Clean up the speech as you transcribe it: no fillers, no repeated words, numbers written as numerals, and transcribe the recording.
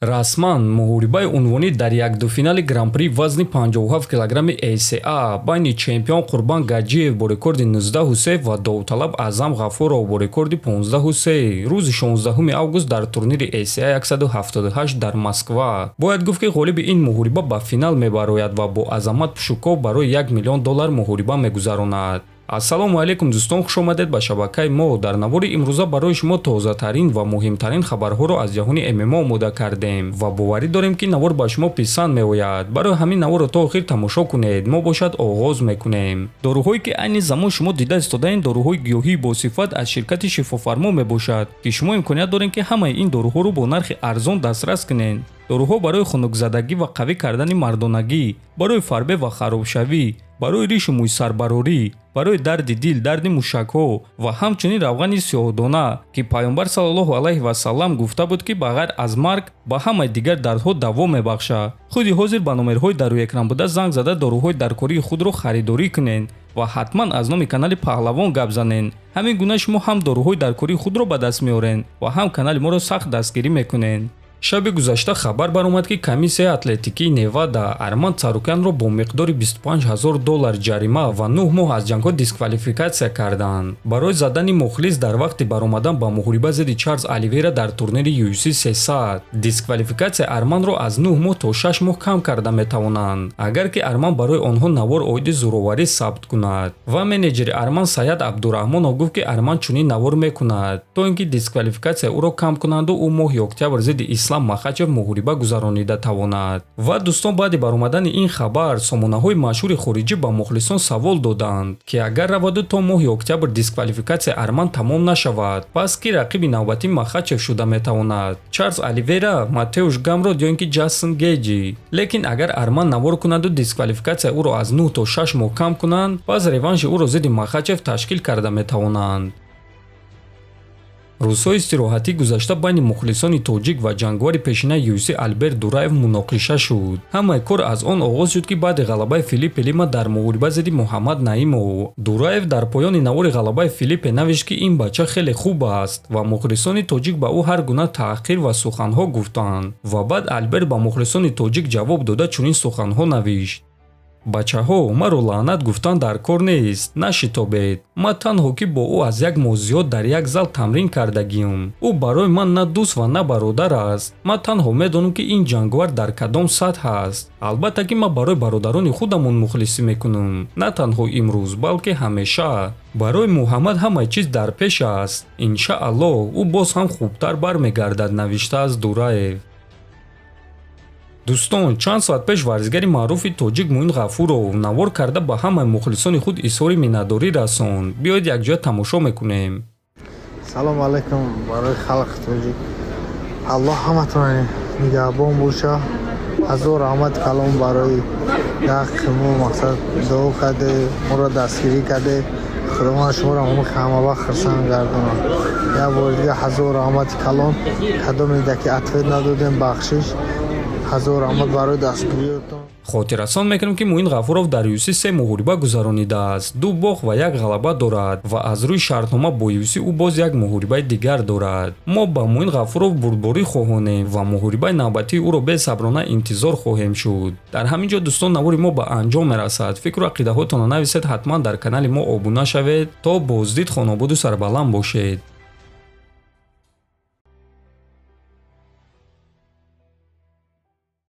Расман муҳорибаи унвонӣ дар якдуфинали Гран-при вазни 57 килограмми ACA байни чемпион Қурбан Гаджиев бо рекорди 19-3 ва довталаб Аъзам Ғафуров бо рекорди 15-3 рӯзи 16 август дар турнири ACA 178 дар Москва. Бояд гуфт, ки ғолиби ин муҳориба ба финал мебарояд ва бо Азамат Пшуков барои 1 миллион доллар муҳориба мегузаронад. Ассалому алайкум, дӯстон, хушомадед ба шабакаи мо. Дар навори имрӯза барои шумо тозатарин ва муҳимтарин хабарҳоро аз ҷаҳони ММО омода кардем ва боварӣ дорем, ки навор ба шумо писанд меояд. Барои ҳамин наворро то охир тамошо кунед. Мо бошад, оғоз мекунем. Доруҳое, ки айни замон шумо дида истодаед, доруҳои гиёҳии босифат аз ширкати Шифофармо мебошад, ки шумо имконият доред, ки ҳамаи ин доруҳоро бо нархи арзон дастрас кунед. Доруҳо барои хунукзадагӣ ва қавӣ кардани мардонагӣ, барои фарбе ва харобшавӣ, барои ришу мӯйсарбарорӣ, барои дарди дил, дарди мушакҳо ва ҳамчунин равғани сиёҳдона, ки Пайғамбар саллаллоҳу алайҳи васаллам гуфта буд, ки ба ғайр аз марг ба ҳамаи дигар дардҳо даво мебахшад. Худи ҳозир ба номерҳои дар рӯи экран буда занг зада, доруҳои даркории худро харидорӣ кунед ва ҳатман аз номи канали Паҳлавон гап занед. Ҳамин гуна шумо ҳам доруҳои даркории худро ба даст меоред ва ҳам канали моро сахт дастгирӣ мекунед. Шаби гузашта хабар баромад, ки комиссияи атлетикии Невада Арман Царукянро бо миқдори 25 ҳазор доллар ҷарима ва 9 моҳ аз ҷангҳо дисквалификатсия карданд барои задани мухлис дар вақти баромадан ба муҳориба зидди Чарлз Оливейра дар турнири UFC 300. Дисквалификатсияи Арманро аз 9 моҳ то 6 моҳ кам карда метавонанд, агар ки Арман барои онҳо навор оиди зӯроварӣ сабт кунад. Ва менеҷери Арман Саят Абдураҳмонов гуфт, ки Арман чунин навор мекунад, то ин ки дисквалификатсияи ӯро кам кунанду ӯ моҳи октябр зидди Ислам Махачев муҳориба гузаронида тавонад. Ва дӯстон, баъди баромадани ин хабар сомонаҳои машҳури хориҷӣ ба мухлисон савол доданд, ки агар раваду то моҳи октябр дисквалификатсияи Арман тамом нашавад, пас ки рақиби навбатии Махачев шуда метавонад: Чарлз Оливейра, Матеуш Гамрод ё ин ки Ҷастин Гейҷи? Лекин агар Арман навор кунаду дисквалификатсияи ӯро аз 9 то 6 моҳ кам кунанд, пас реванши ӯро зидди Махачев ташкил карда метавонанд. Рӯзҳои истироҳатӣ гузашта байни мухлисони тоҷик ва ҷанговари пешинаи UFC Алберт Дураев муноқиша шуд. Ҳамаи кор аз он оғоз шуд, ки баъди ғалабаи Филиппе Лима дар муҳориба зидди Муҳаммад Наимов, Дураев дар поёни навори ғалабаи Филиппе навишт, ки ин бача хеле хуб аст, ва мухлисони тоҷик ба ӯ ҳар гуна таҳқир ва суханҳо гуфтанд. Ва баъд Алберт ба мухлисони тоҷик ҷавоб дода, чунин суханҳо навишт: «Бачаҳо, маро лаънат гуфтан дар кор нест, нашитобед. Ман танҳо ки бо ӯ аз як моҳ зиёд дар як зал тамрин кардагиюм. Ӯ барои ман на дӯст ва на бародар аст. Ман танҳо медонам, ки ин ҷанговар дар кадом сатҳ аст. Албатта, ки ман барои бародарони худамон мухлисӣ мекунам, на танҳо имрӯз, балки ҳамеша. Барои Муҳаммад ҳамаи чиз дар пеш аст. Иншааллоҳ, ӯ боз ҳам хубтар бармегардад», навиштааст Дураев. Дӯстон, чанд соат пеш варзигари маъруфи тоҷик Муин Ғафуров навор карда, ба ҳамаи мухлисони худ изҳори миннатдорӣ расонд. Биёед, якҷоя тамошо мекунем. Салому алайкум барои халқи тоҷик. Аллоҳ ҳаматон нигаҳбон боша. Ҳазор раҳмат калом барои ҳаққи мо, мақсад, дуо карде, моро дастгирӣ карде. Худованд шуморо ҳама вақт хурсанд гардонад. Як бори дига ҳазор раҳмати калон. Кадоме ки ответ надодем, бахшиш. Ҳазор раҳмат барои дастгириётон. Хотиррасон мекунем, ки Муин Ғафуров дар UFC се муҳориба гузаронидааст, ду бохт ва як ғалаба дорад ва аз рӯи шартнома бо UFC ӯ боз як муҳорибаи дигар дорад. Мо ба Муин Ғафуров бурдборӣ хоҳонем ва муҳорибаи навбатии ӯро бесаброна интизор хоҳем шуд. Дар ҳамин ҷо, дӯстон, навори мо ба анҷом мерасад. Фикру ақидаҳотонро нависед, ҳатман дар канали мо обуна шавед. То боздид, хонободу сарбаланд бошед.